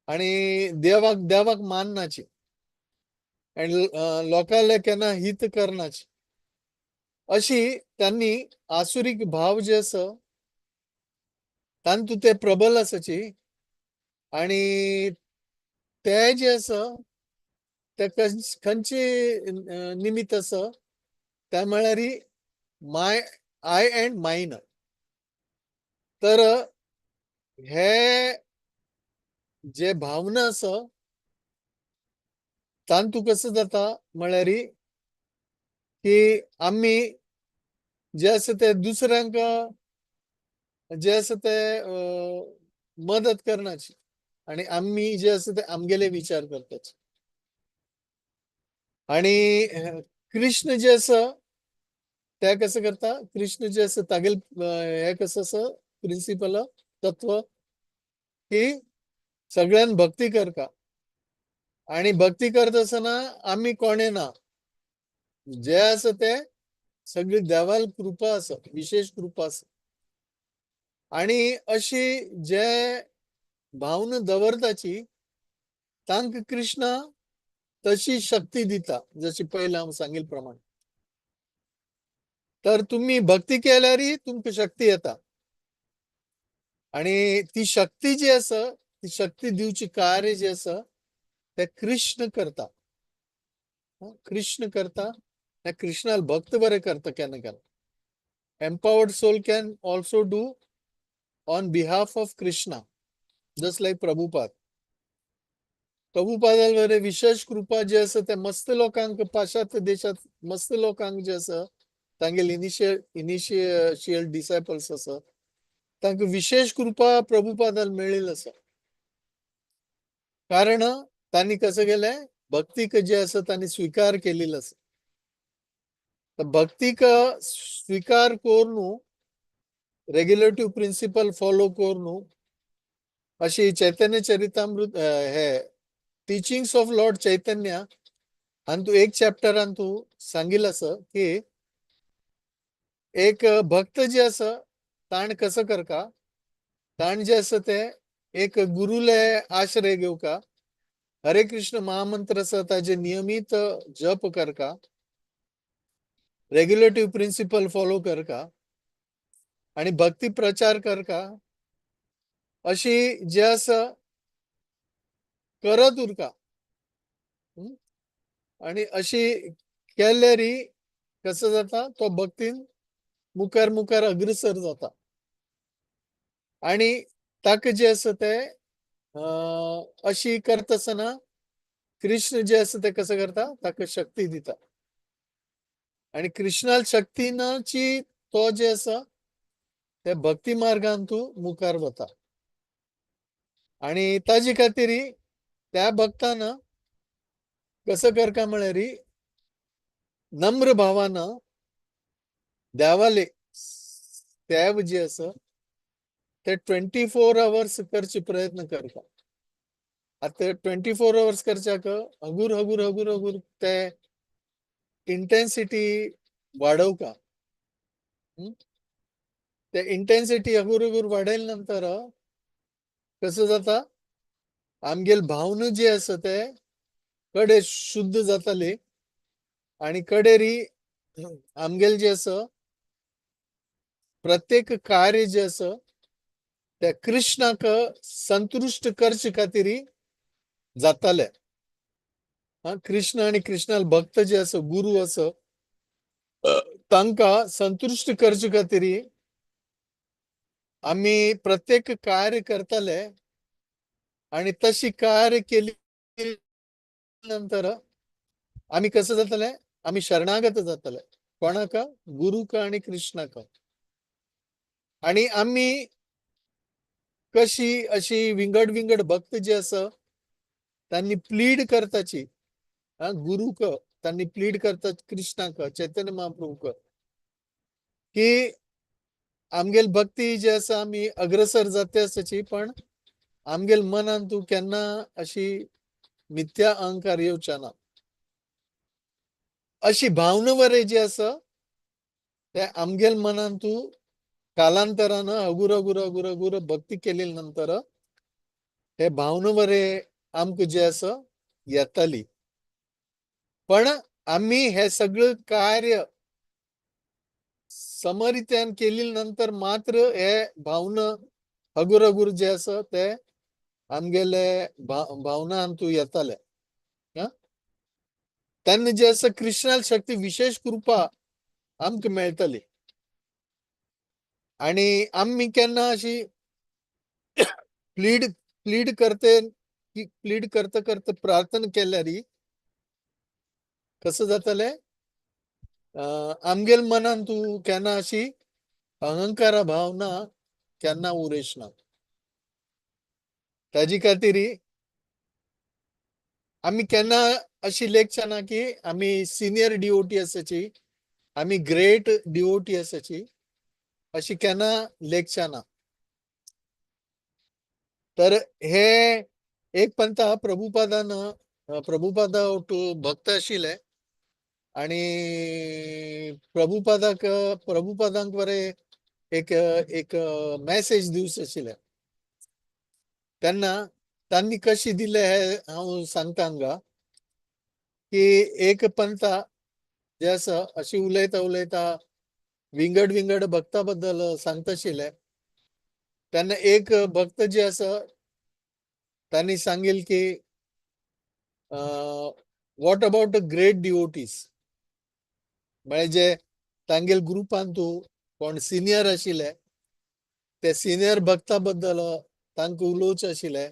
आणि देवाक देवाक माननाची आणि लोकांले केन्ना हित करनाची, अशी त्यांनी आसुरीक भाव जे आसा तांतू ते प्रबल आसाची आणि ते जे आसा ते खंयचे निमित्त आसा ते म्हळ्यार my I and mine. तर हे जे भावना आसा तांतू कसं जाता म्हळ्यार की आमी जे आसा ते दुसऱ्यांक जे आसा ते मदत करनाची आणि आमी जे आसा ते आमगेले विचार करताची. आणि कृष्ण जे आसा ते कसं करता, कृष्ण जे आसा तागेल हे कसं आसा प्रिंसिपल तत्व की सगळ्यान भक्ती करका आणि भक्ती करत आसतना आमी कोणे ना, जे आसा ते सगळी देवाल कृपा आसा, विशेष कृपा आसा. आणि अशी जे भावना दवरताची तांकां कृष्णा तशी शक्ती दिता, जशी पयलीं हांव सांगिल्ले प्रमाणे. तर तुम्ही भक्ती केल्यारय तुमकां शक्ती येता आणि ती शक्ती जी आसा ती शक्ती दिवची कार्य जे आसा ते कृष्ण करता, कृष्ण करता. कृष्णाल भक्त बरे करता केन्ना केन्ना. Empowered soul can also do on behalf of Krishna, just like Prabhupada. प्रभुपादाल बरे विशेष कृपा जे आसा ते मस्त लोकांक पाश्चात्य देशात मस्त लोकांक जे आसा तांगेले इनिशियल डिसायपल्स आसा तांकां विशेष कृपा प्रभुपादाल मेळिल्ली आसा. कारण तांणी कसं केलें, भक्तीक जे आसा तांणी स्विकार केलेलो आसा. तर भक्तीक स्विकार करून रेग्युलेटिव्ह प्रिंसिपल फॉलो करून अशी चैतन्य चरितामृत हे टिचिंग्स ऑफ लॉर्ड चैतन्य हातूंत एक चॅप्टरान तूं सांगिल्लें आसा की एक भक्त जे आसा ताण कसं करका, ताण जे आसा ते एक गुरुले आश्रय घेवका, हरे कृष्ण महामंत्र आसा ताजे नियमीत जप करका, रेग्युलेटिव्ह प्रिंसिपल फॉलो करका आणि भक्ती प्रचार करका. अशी जे आसा करत उरका. आणि अशी केल्यारी कसं जाता, तो भक्तीन मुखार मुखार अग्रसर जाता आणि ताका जे आसा ते अशी करतासना कृष्ण जे आसा ते कसं करता, ताका शक्ती दिता. आणि कृष्णाल शक्तीनाची तो जे आसा ते भक्ती मार्गान तूं मुखार वता. आणि ताजे खातीर त्या भक्तान कसं करका म्हळ्यार नम्र भावान देवाले सेव जे आसा ते 24 अवर्स करचे प्रयत्न करता. आतां 24 अवर्स करच्याक हगूर हगूर हगूर हगूर ते इंटेन्सिटी वाडोवका. ते इंटेन्सिटी हगूर हगूर वाडयले नंतर कसं जाता, आमगेल भावना जे आसा ते कडे शुद्ध जाताले आणि कडेरी आमगेल जे आसा प्रत्येक कार्य जे आसा त्या कृष्णाक संतुश्ट करचे खातीर जाताले. हा, कृष्ण आणि कृष्णाल भक्त जे आसा, गुरु आसा, तांकां संतुश्ट करचे खातीर आमी प्रत्येक कार्य करताले. आणि तशी कार्य केली नंतर आमी कसं जातले, आमी शरणागत जातले. कोणाक? गुरुक आणि कृष्णाक. आणि आमी कशी अशी विंगड विंगड भक्त जे आसा त्यांनी प्लीड करताची, हा, गुरुक त्यांनी प्लीड करतात, कृष्णाक, चैतन्य महाप्रभूक की आमगेल भक्ती जे आसा आमी अग्रसर जाते आसाची, पण आमगेल मनान तूं केन्ना अशी मिथ्या अहंकार येवचा ना. अशी भावना वरे जी आसा ते आमगेल मनान तूं कालांतरान हगूर हगूर हगूर हगूर भक्ती केली नंतर हे भावना वरे आमकां जे आसा येताली. पण आमी हे सगळं कार्य समरित्यान केली नंतर मात्र हे भावना हगूर हगूर जे आसा ते आमगेले भावना आमतू येताले. तेन्ना जे आसा कृष्णाल शक्ती विशेष कृपा आमकां मेळटली. आणि आमी केन्ना अशी प्लीड प्लीड करते की प्लीड करता करता प्रार्थना केल्यार कसं जातलें, आमगेल मनान तूं केन्ना अशी अहंकारा भावना केन्ना उरेश ना. ताजी खातीर आमी केन्ना अशी लेखचे ना की आमी सिनियर डिओटी आसाची, आमी ग्रेट डिओटी आसाची, अशी केन्ना लेखचे ना. तर हे एक पंथा प्रभुपादान, प्रभुपादा टू भक्त आशिल्ले आणि प्रभुपादाक, प्रभुपादांक बरे एक एक मॅसेज दिवचे आशिल्ले. तेन्ना तांणी कशी दिले हे हांव सांगता हांगा की एक पंथा जे आसा अशी उलयता उलयता विंगड विंगड भक्ता बद्दल सांगता आशिल्ले. तेन्ना एक भक्त जे आसा तांणी सांगेल की what about the great devotees, म्हळ्यार जे तांगेल ग्रुपान तूं कोण सिनियर आशिल्ले ते सिनियर भक्ता बद्दल तांकां उलोवचें आशिल्लें.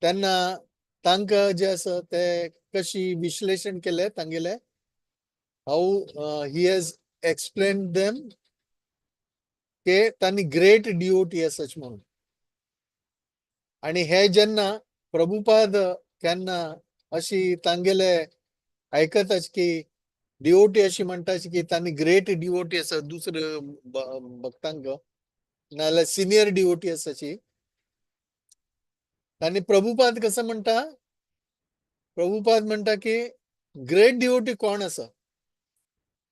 तेन्ना तांकां जे आसा ते कशी विश्लेशण केलें तांगेलें, how he has explain them की तांणी ग्रेट डिओटी आसाच म्हणून. आणि हे जेन्ना प्रभुपाद केन्ना अशी तांगेले आयकताच की डिओटी अशी म्हणटाच की तांणी ग्रेट डिओटी आसा दुसरे भक्तांक नाजाल्यार सिनियर डिओटी आसाची. आनी प्रभुपाद कसं म्हणटा, प्रभुपाद म्हणटा की ग्रेट डिओटी कोण आसा?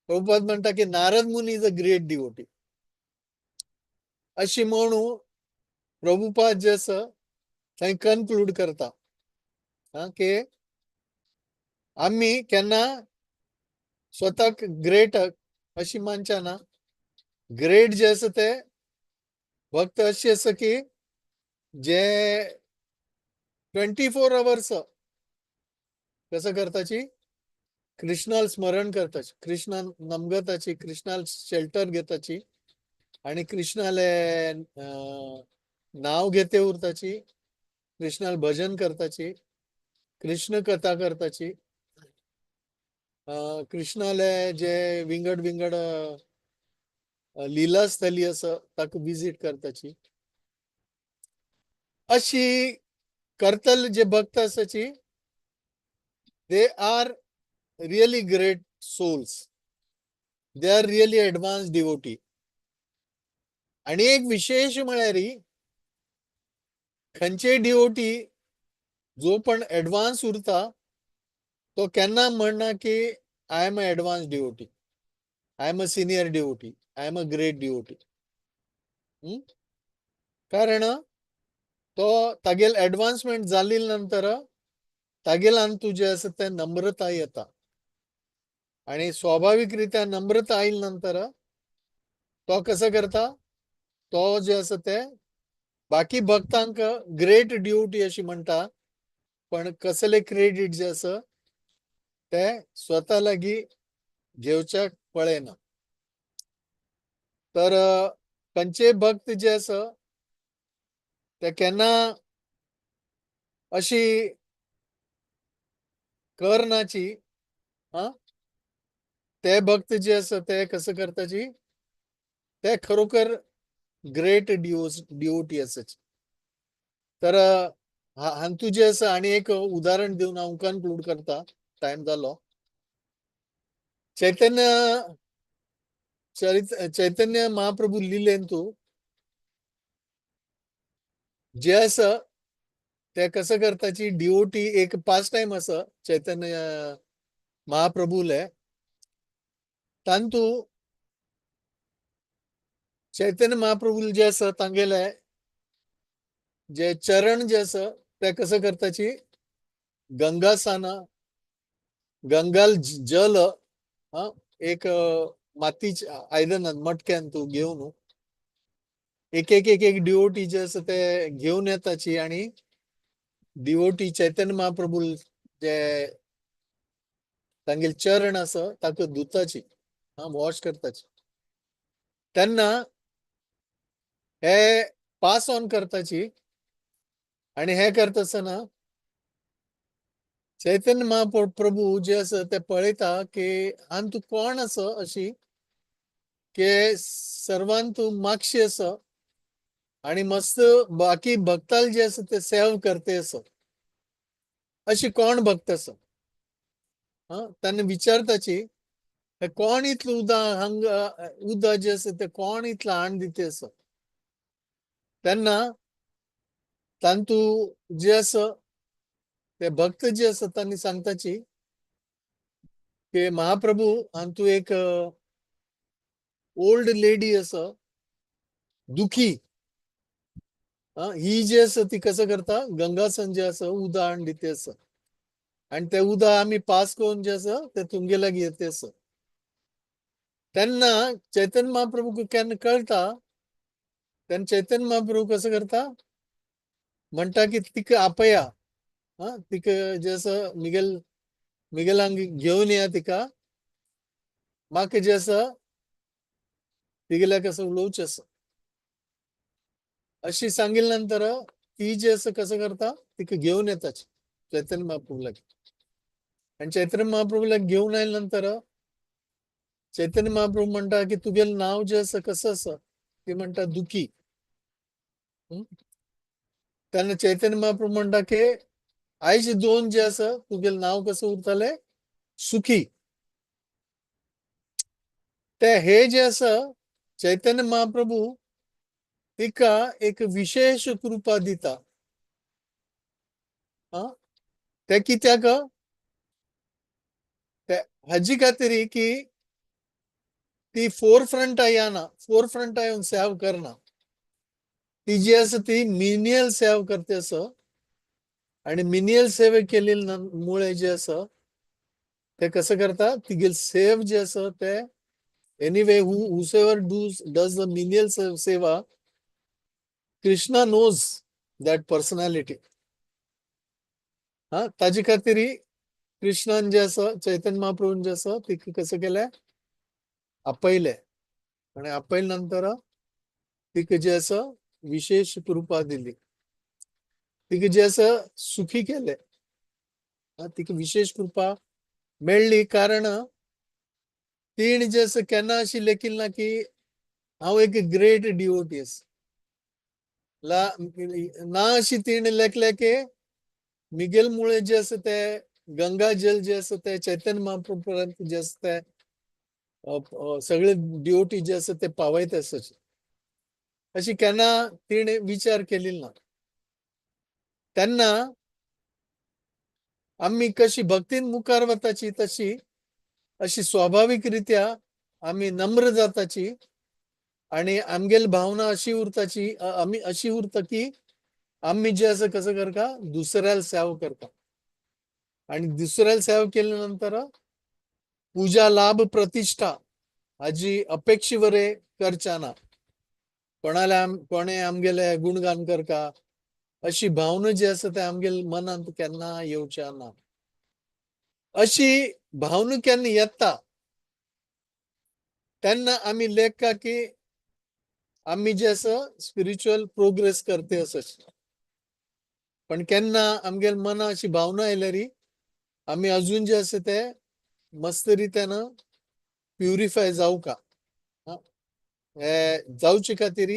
प्रभुपाद म्हणटा की Narad Muni is a great devotee. अशी म्हणू प्रभुपाद जे आसा थंय कन्क्लूड करता, हा, की आमी केन्ना स्वताक ग्रेट अशी मानच्या ना. ग्रेट जे आसा ते भक्त अशी आसा की जे 24 अवर्स कसं करताची, कृष्णाल स्मरण करताची, कृष्णा नमगताची, कृष्णाल शेल्टर घेताची आणि कृष्णाले नाव घेते उरताची, कृष्णाल भजन करताची, कृष्ण कथा करताची, कृष्णाले जे विंगड विंगड लीला स्थली आसा ताका विजीट करताची. अशी करतले जे भक्त आसाची, they are really great souls, they are really advance devotee. आणि एक विशेष म्हळ्यार खंयचे डिवोटी जो पण एडवान्स उरता तो केन्ना म्हणना की I am a advance devotee, I am a senior devotee, I am a great devotee. कारण तो तागेल एडवान्समेंट जाली नंतर तागेल तुजे आसा ते नम्रता येता आणि स्वाभाविकरित्या नम्रता आयल नंतर तो कसं करता, तो जे आसा ते बाकी भक्तांक ग्रेट ड्युटी अशी म्हणटा, पण कसले क्रेडिट जे आसा ते स्वता लागीं घेवच्याक पळयना. तर खंयचे भक्त जे आसा ते केन्ना अशी करनाची, हा ते भक्त जे आसा ते कसं करताची, ते खरोखर ग्रेट डिओटी आसाची. तर हांतू जे आसा आणि एक उदाहरण दिवन हांव कन्क्लूड करता, टायम जालो. चैतन्य चरित चैतन्य महाप्रभू लिलेंतू जे आसा ते कसं करताची, डिओटी एक पास टायम आसा चैतन्य महाप्रभूले, तांतू चैतन्य महाप्रभू जे आसा तांगेले जे चरण जे आसा ते कसं करताची, गंगासाना गंगाल जल हा एक मातीच्या आयदनान मटक्यान तूं घेवन एक एक एक एक डिओटी जे आसा ते घेवन येताची आणि डिओटी चैतन्य महाप्रभू जे तांगेले चरण आसा ताका धुताची, हा वॉश करताची. तेन्ना हे पास ऑन करताची आणि हे करता आसतना चैतन्य महाप्रभू जे आसा ते पळयता की आनी तूं कोण आसा अशी की सर्वान तूं मागशी आसा आणि मस्त बाकी भक्ताल जे आसा ते सेव करते आसा, अशी कोण भक्त आसा. हा तेन्ना विचारताची हे कोण इतलो उदक हांगा उदक जे आसा ते कोण इतलो हाण दिता आसा. तेन्ना तांतू जे आसा ते भक्त जे आसा तांणी सांगताची की महाप्रभू हांतू एक ओल्ड लेडी आसा दुखी, ही जे आसा ती कसं करता, गंगासन जे आसा उदक हाण दिता आसा आणि ते उदक आमी पास करून जे आसा ते तुमगे लागीं येता आसा. तेन्ना चैतन्य महाप्रभूक केन्ना कळटा तेन्ना चैतन्य महाप्रभू कसं करता म्हणटा की तिका आपया, हा तिका जे आसा मिगेल मिगेलांक घेवन या तिका, म्हाका जे आसा तिगेल्या कसं उलोवचें आसा. अशी सांगितल्या नंतर ती जे आसा कसं करता तिका घेवन येता चैतन्य महाप्रभू लागीं आणि चैतन्य महाप्रभूला घेवन आयल्या नंतर चैतन्य महाप्रभू म्हणटा की तुगेलें नांव जे आसा कसं आसा, ती म्हणटा दुखी. तेन्ना चैतन्य महाप्रभू म्हणटा की आयज दोन जे आसा तुगेलें नांव कसं उरतलें, सुखी. ते हे जे आसा चैतन्य महाप्रभू तिका एक विशेष कृपा दिता. हा ते कित्याक, ते हाजी खातीर की ती फोर फ्रंट येना, फोर फ्रंट येवन सेव करना, ती जी आसा ती मिनियल सेव करते आसा आणि मिनियल सेवे केलेले मुळे जे आसा ते कसं करता, तिगेल सेव जे आसा ते anyway whosoever does the menial seva, Krishna knows that personality. हा, ताजे खातीर कृष्णान जे आसा, चैतन्य महाप्रभून जे आसा, तिका कसं केलें, आपयलें आनी आपयले नंतर तिका जे आसा विशेष कृपा दिली, तिका जे आसा सुखी केले. हा, तिका विशेष कृपा मेळ्ळी कारण तिणें जे आसा केन्ना अशी लेखिल्लें ना की हांव एक ग्रेट डिवोटी आसा ला ना. अशी तिणें लेखलें की मिगेल मुळे जे आसा ते गंगा जल जे आसा ते चैतन्य महाप्रभू पर्यंत जे आसा ते अ, अ, सगळे डिवोटी जे आसा ते पावयत आसा. अशी केन्ना तिणें विचार केलेलो ना. तेन्ना आमी कशी भक्तीन मुखार वताची, तशी अशी स्वाभावीक रित्या आमी नम्र जाताची आणि आमगेल भावना अशी उरताची, आमी अशी उरता की आमी जे आसा कसं करता, दुसऱ्याला सेवा करता आणि दुसऱ्याला सेवा केल्यानंतर पूजा, लाभ, प्रतिष्ठा हाजी अपेक्षेवरे करच्या ना. कोणाला कोणे आमगेले गुणगान करका अशी भावना जी आसा ते आमगेल मनांत केन्ना येवच्या ना. अशी भावना केन्ना येता तेन्ना आमी लेखा की आमी जे आसा स्पिरिच्युअल प्रोग्रेस करते आसा. पण केन्ना आमगेल मना अशी भावना आयल्यार आमी अजून जे आसा ते मस्त रित्यान प्युरिफाय जावका. हे जावचे खातीर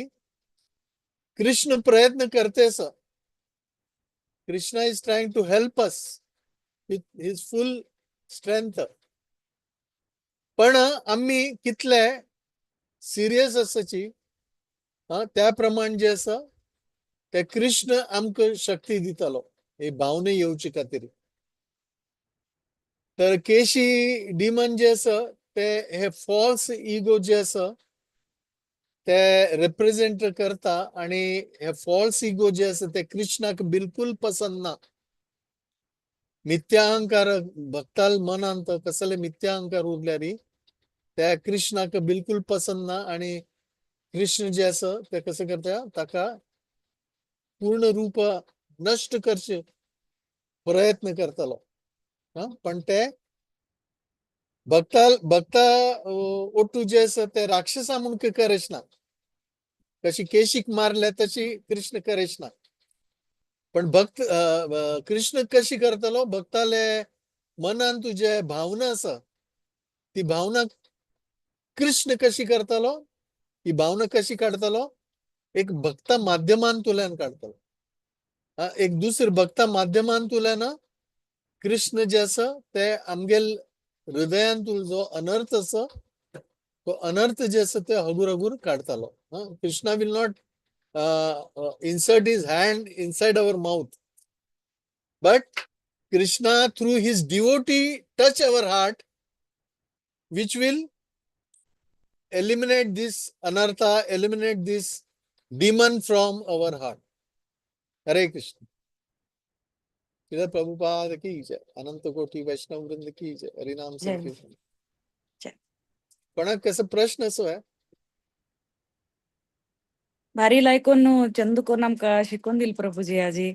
कृष्ण प्रयत्न करते आसा. Krishna is trying to help us with his full strength, पण आमी कितले सिरियस आसाची, हा, त्या प्रमाण जे आसा ते कृष्ण आमकां शक्ती दितालो ही भावना येवचे खातीर. तर केशी डिमन जे आसा ते हे फॉल्स इगो जे आसा ते रिप्रेझेंट करता आणि हे फॉल्स इगो जे आसा ते कृष्णाक बिलकुल पसंत ना. मिथ्या अहंकार भक्ताल मनांत कसले मिथ्या अहंकार उरल्यार त्या कृष्णाक बिलकुल पसंत ना. आणि कृष्ण जे आसा ते कसं करता, ताका पूर्ण रूप नष्ट करचे प्रयत्न करतालो. हा, पण ते भक्ता भक्ता ओटू जे आसा ते राक्षसा म्हूण करेच ना. कशी केशीक मारले तशी कृष्ण करेच ना. पण भक्त कृष्ण कशी करतलो, भक्ताले मनान तुझे भावना आसा ती भावना कृष्ण कशी करतलो, ही भावना कशी काडतलो, एक भक्ता माध्यमांतल्यान काडतलो. हा, एक दुसरे भक्ता माध्यमांतल्यान कृष्ण जे आसा ते आमगेल हृदयांतूल जो अनर्थ आसा तो अनर्थ जे आसा ते हगूर हगूर काडतालो. Krishna will not insert his hand inside our mouth, but Krishna through his devotee touch our heart, which will eliminate this anartha, eliminate this demon from our heart. Hare Krishna. Srila Prabhupada ki jai, Ananta Koti Vaishnav Vrinda ki jai, Harinam Jai. Sankirtan. जय. कोणाक कसो प्रश्न असो आहे? भारी लायकोन चंद कोण आमकां शिकोवन दिल प्रभुजी आजी.